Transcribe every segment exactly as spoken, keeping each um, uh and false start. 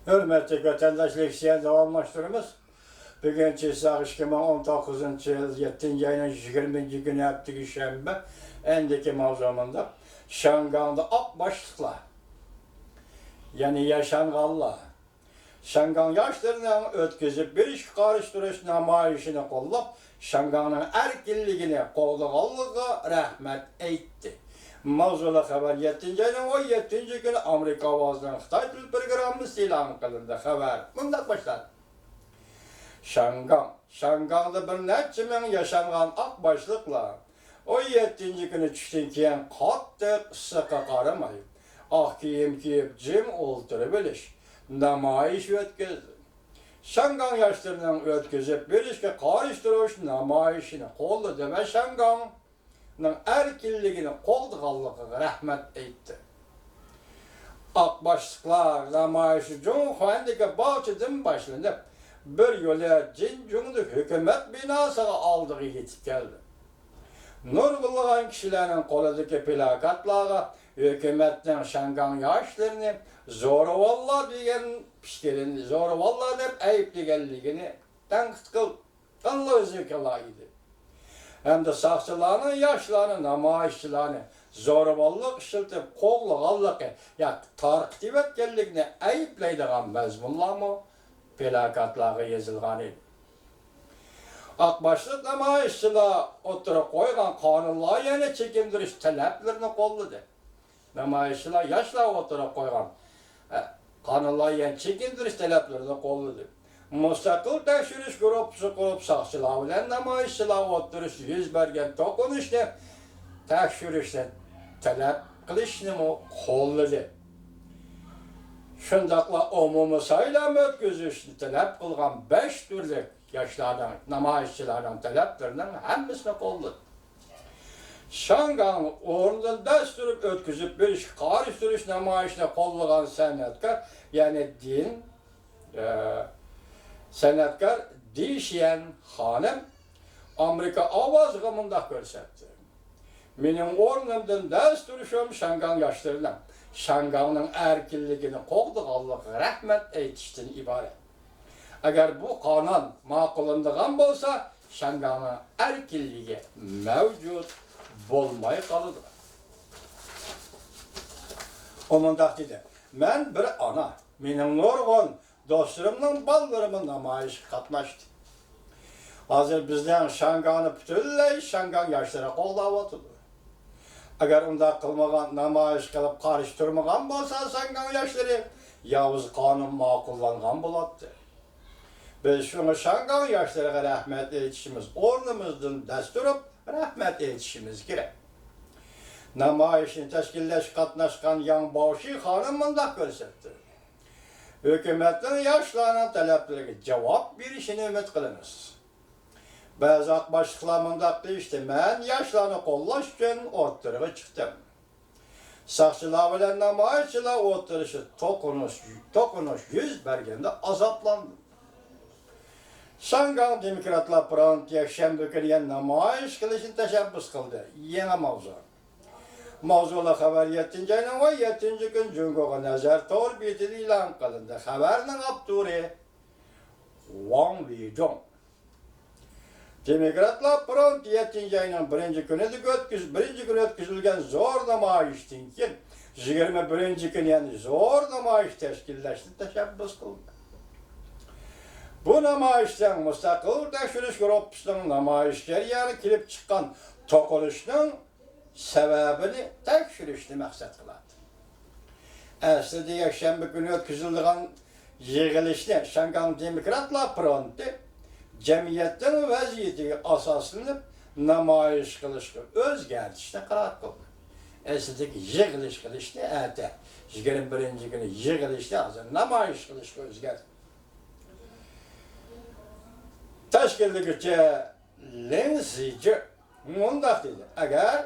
ھۆرمەتلىك ۋەتەنداشلار، لېكسىيەنى داۋاملاشتۇرىمىز. بۈگۈن چىساق ئىككى مىڭ ئون توققۇزىنچى يىل يەتتىنچى ئاينىڭ يىگىرمىنچى كۈنى، ھەپتىكى شەنبە. ئەندىكى ماۋزۇ مۇنداق: شياڭگاڭدا ئاق باشلىقلار، يەنى ياشانغانلار، شياڭگاڭ ياشلىرىنىڭ ئۆتكۈزۈپ بېرىشكە قارشى تۇرۇش نامايىشىنى قوللاپ، شياڭگاڭنىڭ ئەركىنلىكىنى قوغدىغانلىقىغا رەھمەت ئېيتتى. ماۋزۇلۇق خەۋەر يەتتىنچى ئاينىڭ ئون يەتتىنچى كۈنى ئامېرىكا ئاۋازىنىڭ خىتاي تىل پروگراممىسى ئېلان قىلىندى. خەۋەر مۇنداق باشلاندى. شياڭگاڭ. شياڭگاڭدا بىر نەچچە مىڭ ياشانغان ئاق باشلىقلار ئون يەتتىنچى كۈنى چۈشتىن كېيىن قاتتىق ئىسسىققا قارىماي، ئاق كىيىم كىيىپ، جىم ئولتۇرۇۋېلىش نامايىشى ئۆتكۈزدى. شياڭگاڭ ياشلىرىنىڭ ئۆتكۈزۈپ بېرىشكە قارشى تۇرۇش نامايىشىنى قوللىدى ۋە شياڭگاڭنىڭ ئەركىنلىكىنى قوغدىغانلىقىغا رەھمەت ئېيتتى. ئاق باشلىقلار نامايىشى جۇڭخۇەندىكى باغچىدىن باشلىنىپ، بىر يولى جىنجۇڭدىكى ھۆكۈمەت بىناسىغا ئالدىغا يېتىپ كەلدى. نۇرغۇنلىغان كىشىلەرنىڭ قولىدىكى پىلاكاتلارغا ھۆكۈمەتنىڭ شياڭگاڭ ياشلىرىنى زورىۋاللار دېگەن پىكرىنى، زورىۋاللار دەپ ئەيىبلىگەنلىكىنى تەنقىد قىلدى. ئاڭلىغۇسىز ئىدى. ھەمدە ساقچىلارنىڭ ياشلارنى، نامايىشچىلارنى زورىۋاللىق ئىشلىتىپ قوغلىغانلىقى ياكى تارقىتىۋەتكەنلىكىنى ئەيىبلەيدىغان مەزمۇنلارمۇ پىلاكاتلارغا يېزىلغان ئىدى. ئاق باشلىق نامايىشچىلار ئوتتۇرىغا قويغان قانۇن لايىھەنى چېكىندۈرۈش تەلەپلىرىنى قوللىدى. نامايىشچىلار ياشلار ئوتتۇرىغا قويغان، ئە، قانۇن لايىھەنى چېكىندۈرۈش تەلەپلىرىنى قوللىدى. مۇستەقىل تەكشۈرۈش گۇرۇپپىسى قۇرۇپ، ساقچىلار بىلەن نامايىشچىلار ئوتتۇرىسىدا يۈز بەرگەن توقۇنۇشنى تەكشۈرۈشنى تەلەپ قىلىشنىمۇ قوللىدى. شۇنداقلا ئومۇمىي سايلام ئۆتكۈزۈشنى تەلەپ قىلغان بەش تۈرلۈك ياشلارنىڭ، نامايىشچىلارنىڭ تەلەپلىرىنىڭ ھەممىسىنى قوللىدى. شياڭگاڭ ئورنىدىن دەس تۇرۇپ ئۆتكۈزۈپ بېرىشكە قارشى تۇرۇش نامايىشىنى قوللىغان سەنئەتكار، يەنى دىن، ئە، سەنئەتكار دى شيەن خانىم ئامېرىكا ئاۋازىغا مۇنداق كۆرسەتتى: مېنىڭ ئورنۇمدىن دەس تۇرۇشۇم شياڭگاڭ ياشلىرىنىڭ شياڭگاڭنىڭ ئەركىنلىكىنى قوغدىغانلىقىغا رەھمەت ئېيتىشتىن ئىبارەت. ئەگەر بۇ قانۇن ماقۇللىنىدىغان بولسا، شياڭگاڭنىڭ ئەركىنلىكى مەۋجۇت بولماي قالىدۇ. ئۇ مۇنداق دېدى: مەن بىر ئانا، مېنىڭ نۇرغۇن دوستلىرىمنىڭ بالىلىرىمۇ نامايىشقا قاتناشتى. ھازىر بىزنىڭ شياڭگاڭنى پۈتۈنلەي شياڭگاڭ ياشلىرى قوغداۋاتىدۇ. ئەگەر ئۇنداق قىلمىغان، نامايىش قىلىپ قارشى تۇرمىغان بولسا، شياڭگاڭ ياشلىرى ياۋۇز قانۇن ماقۇللانغان بولاتتى. بىز شۇڭا شياڭگاڭ ياشلىرىغا رەھمەت ئېيتىشىمىز، ئورنىمىزدىن دەس تۇرۇپ رەھمەت ئېيتىشىمىز كېرەك. نامايىشنى تەشكىللەشكە قاتناشقان ياڭ باۋشى خانىم مۇنداق كۆرسەتتى: ھۆكۈمەتنىڭ ياشلارنىڭ تەلەپلىرىگە جاۋاب بېرىشىنى ئۈمىد قىلىمىز. بەزى ئاق باشلىقلار مۇنداق دېيىشتى: مەن ياشلارنى قوللاش ئۈچۈن ئوتتۇرىغا چىقتىم. ساقچىلار بىلەن نامايىشچىلار ئوتتۇرىسىدا توقۇنۇش، توقۇنۇش يۈز بەرگەندە ئازابلاندىم. شياڭگاڭ دېموكراتلار فرونتى يەكشەنبە كۈنى يەنە نامايىش قىلىشنى تەشەببۇس قىلدى. يېڭى ماۋزۇ. ماۋزۇلۇق خەۋەر يەتتىنچى ئاينىڭ ئون يەتتىنچى كۈنى جۇڭگوغا نەزەر تور بېتىدە ئېلان قىلىندى. خەۋەرنىڭ ئاپتورى ۋاڭ ۋېيجۇڭ. دېموكراتلار فرونتى يەتتىنچى ئاينىڭ بىرىنچى كۈنىدە ئۆتكۈز-، بىرىنچى كۈنى ئۆتكۈزۈلگەن زور نامايىشتىن كېيىن، يىگىرمە بىرىنچى كۈنى يەنە زور نامايىش تەشكىللەشنى تەشەببۇس قىلدى. بۇ نامايىشنىڭ مۇستەقىل تەكشۈرۈش گۇرۇپپىسىنىڭ نامايىش جەريانىدا كېلىپ چىققان توقۇنۇشنىڭ سەۋەبىنى تەكشۈرۈشنى مەقسەت قىلاتتى. ئەسلىدە يەكشەنبە كۈنى ئۆتكۈزۈلىدىغان يىغىلىشنى شياڭگاڭ دېموكراتلار فرونتى جەمئىيەتنىڭ ۋەزىيىتىگە ئاساسلىنىپ نامايىش قىلىشقا ئۆزگەرتىشنى قارار قىلدى. ئەسلىدىكى يىغىلىش قىلىشنى ئەتە، يىگىرمە بىرىنچى كۈنى يىغىلىشنى ھازىر نامايىش قىلىشقا ئۆزگەرتتى. تەشكىللىگۈچى لىڭ زىجې مۇنداق دېدى: ئەگەر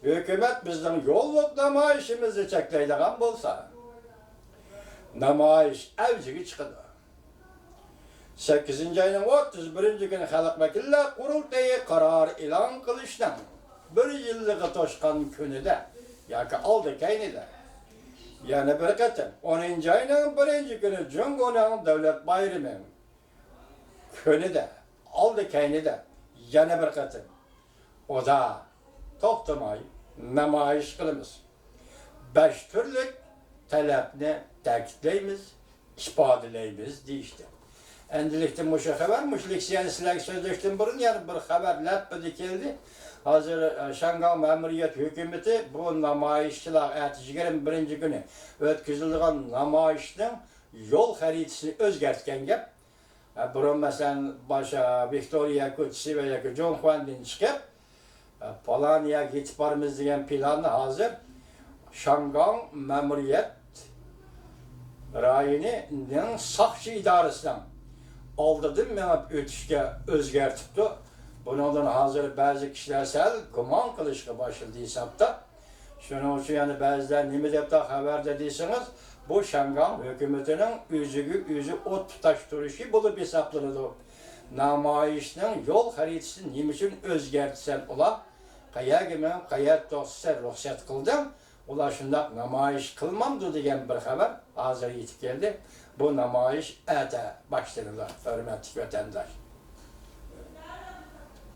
ھۆكۈمەت بىزنىڭ يوللۇق نامايىشىمىزنى چەكلەيدىغان بولسا، نامايىش ئەۋجىگە چىقىدۇ. سەككىزىنچى ئاينىڭ ئوتتۇز بىرىنچى كۈنى خەلق ۋەكىللەر قۇرۇلتىيى قارار ئېلان قىلىشنىڭ بىر يىللىقى توشقان كۈنىدە ياكى ئالدى كەينىدە يەنە بىر قېتىم، ئونىنچى ئاينىڭ بىرىنچى كۈنى جۇڭگونىڭ دۆلەت بايرىمى كۈنىدە، ئالدى كەينىدە يەنە بىر قېتىم ئۇدا توختىماي نامايىش قىلىمىز. بەش تۈرلۈك تەلەپنى تەكىتلەيمىز، ئىپادىلەيمىز دېيىشتى. ئەمدىلىكتە مۇشۇ خەۋەر، مۇشۇ لېكسىيەنى سىلەرگە سۆزلەشتىن بۇرۇن يەنە بىر خەۋەر لەپپىدە كەلدى. ھازىر، ئە، شياڭگاڭ مەمۇرىيەت ھۆكۈمىتى بۇ نامايىشچىلار ئەتە يىگىرمە بىرىنچى كۈنى ئۆتكۈزۈلىدىغان نامايىشنىڭ يول خەرىتىسىنى ئۆزگەرتكەن گەپ. ئە، بۇرۇن، مەسىلەن، باشا ۋىكتورىيە كوچىسى ۋە ياكى جۇڭخۇەندىن چىقىپ، پالان يەرگە يېتىپ بارىمىز دېگەن پىلاننى ھازىر شياڭگاڭ مەمۇرىيەت رايونىنىڭ ساقچى ئىدارىسىنىڭ ئالدىدىن مېڭىپ ئۆتۈشكە ئۆزگەرتىپتۇ. بۇنىڭدىن ھازىر بەزى كىشىلەر سەل گۇمان قىلىشقا باشلىدى ھېسابتا. شۇنىڭ ئۈچۈن يەنە بەزىلەر نېمە دەپتۇ خەۋەردە دېسىڭىز، بۇ شياڭگاڭ ھۆكۈمىتىنىڭ ئۆزىگە ئۆزى ئوت تۇتاشتۇرۇشى بولۇپ ھېسابلىنىدۇ. نامايىشنىڭ يول خەرىتىسىنى نېمە ئۈچۈن ئۆزگەرتسەم ئۇلار؟ قەيەرگە مېڭىپ، قەيەردە توختىسا رۇخسەت قىلدىڭ؟ ئۇلار شۇنداق نامايىش قىلمامدۇ دېگەن بىر خەۋەر ھازىر يېتىپ كەلدى. بۇ نامايىش ئەتە باشلىنىدۇ، ھۆرمەتلىك ۋەتەنداش.